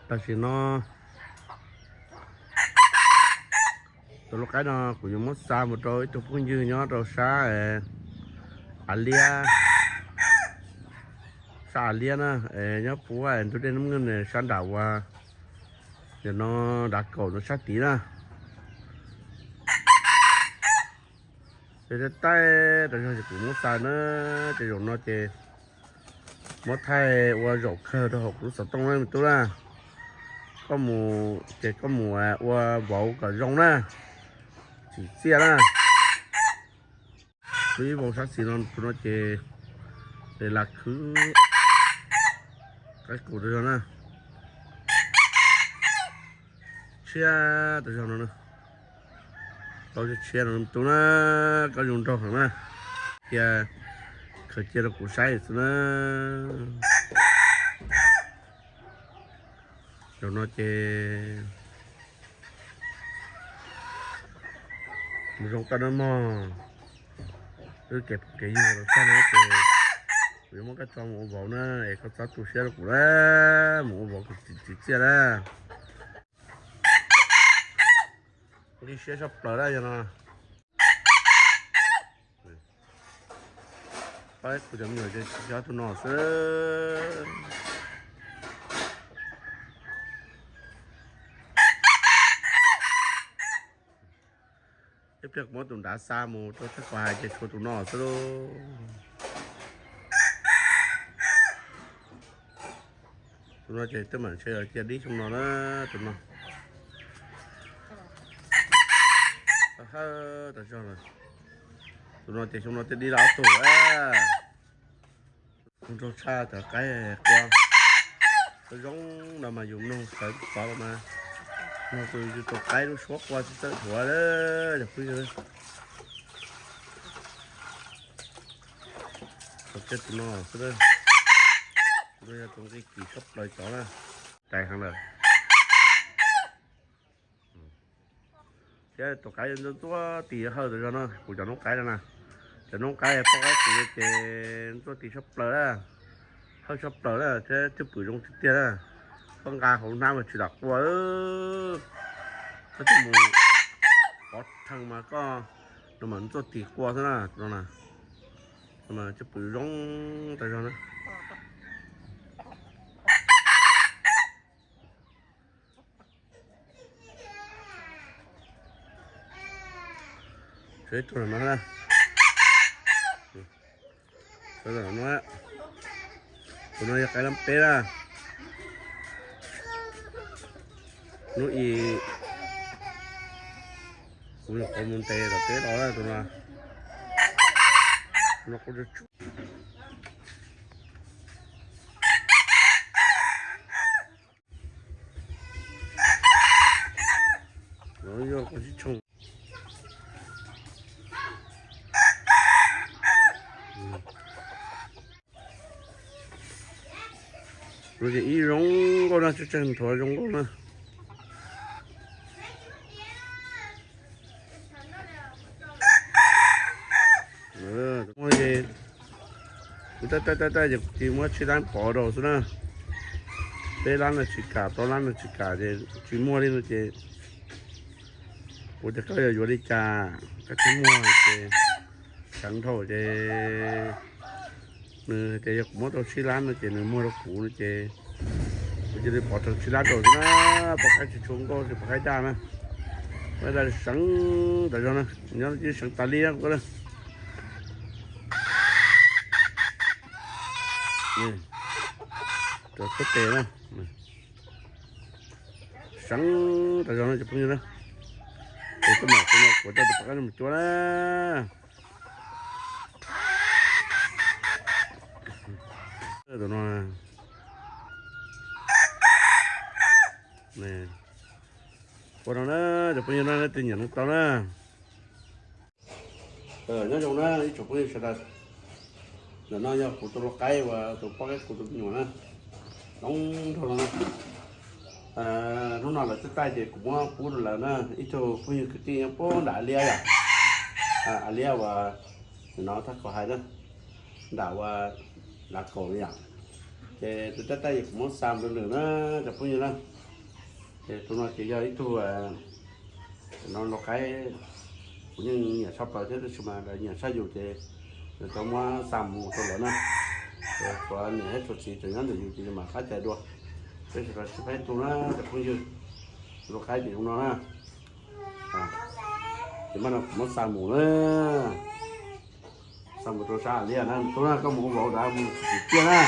Tam sim no tus lau qaib no kuv yuav muab xa mus rau ib tug phooj ywg nyob rau sab Av Liab, sab Av Liab na, nyob puab ntug dej Nab Nqeej sab nram uas nim no dav kaum no sab tid na. Ces taij taij tas zog ces kuv muab xa na, ces zaum no ces muab thaij ua zaum kawg rau hauv kuv lub xov tooj na me tub na. Koj mus ces koj mus ua vauv kom zoo na, tsim txiaj na. Lub ib vauv sab xis no tus no ces lam khwv qaib qus tas zog na. Tshiab tas zog no, tau tshiab no me tub na, koj zoo nraug heev na. Cia khaws cia rau kuv saib xwb na. Zaum no ces mus zoo koj na mog. Wb kev phoom kev ywg los tag no ces kuv yuav muab koj tso mus ua vauv na, es koj txhob tu siab rau kuv na, mus ua vauv kom tsim txiaj na. Nqi siab tshaj plaws na yog no. Pab kuv cov me nyuam ces tsis xyov tus no xwb. Ib pliag kuv muab tus nrad xa mus rau thaj kos hais ces tshuav tus no xwb lauj. Tus no ces twb mam ntshe cia dib xyoo no na, tus no. Hawj tas zog lawm. Tus no ces xyoo no twb dib lawm ob tug. Nraug tshaj cov qaib qua. Zoo no mas yus mloog sawv txov los mas mloog tus yus tus qaib lub suab qua tsis txawj dhuav lawm cov phooj ywg. Tau kiag tus no xwb, tus no yog tus nqi kim tshaj plaws cov na. Rais heev lawm. Thiab tus qaib ntxuaj ntxuaj tis hawj tas zog no, kuv cov noob qaib no na. Cov noob qaib poj qaib qus ces ntxuaj tis tshaj plaws na, hawj tshaj plaws na thiab cwj pwm zoo tiag tiag na. Koj nqa hauv hnab mas tsis lam qua, koj twb mus pov rhees mas koj no mas ntxuaj tis qua xwb na no na. Cwj pwm zoo tas zog na. Sawv ib tug no na. Sawv no, tus no yog qaib lab peb na. Hnub i kuv nyuam qhuav mus ntes tom teb los tus no. Tus no kuj tsuj. Yog koj sib tshooj. Ces ib zoo nkauj na, tsawg tsawg nthuav zoo nkauj na. Kuv taij taij taij ces kuv cia muab tsib lab pov rau xwb na. Peb lab no tsis kam, plaub lab no tsis kam ces tsis muaj li no ces kuv tias koj yuav yuav li cas, koj tsis muag ces tseev dhau ces nws hais tias yog kuv muab tau tsib lab no ces nws muag rau kuv no ces kuv cia li pov rau tsib lab rau xwb na. Poj qaib tsis tshua nkauj ces poj qaib daj na, poj qaib daj seev tas zog na, nyob seev tas li kuv na. Rau txhua tes na, seev tas zog no cov phooj ywg na. Ces koj mam tus no kuv coj tus poj qaib no mus cuab na. Tus no, ua no na, cov phooj ywg na, leej twg nyiam no tau na. Nyob zoo na ib tsoom phooj ywg sawv daws. Ntawm no yog kuv tus lau qaib uas tus poj qaib qus tus me nyuam na, zoo nraug no na. Hnub no lawv twb taij ces kuv muab pub rau lawv na. Ib tug phooj ywg kwv tij nyob puag nram Av Liab yom, Av Liab uas nim no thaj kaum hais na, nram uas Lav Kaum yom. Ces tus taij taij ces kuv muab xa mus rau nws na, cov phooj ywg na. Tus no ces yog ib tug, no lau qaib, kuv yeej nyiam tshaj plaws thiab, tab sis mas lawv nyiam tshaj yus ces lawv tau muab xa mus rau lawv na. Ces tsuav niam thiab tsuav txiv tseem nyob ntawm yus ces yus mam qab cais dua. Peb sawv daws sib pab tu na cov phooj ywg. Lau qaib ces zoo no na. Ces mam no kuv muab xa mus na, xa mus rau sab Alia na, tub na, koj mus ua vauv ntawd mus tsis tsim txiaj na.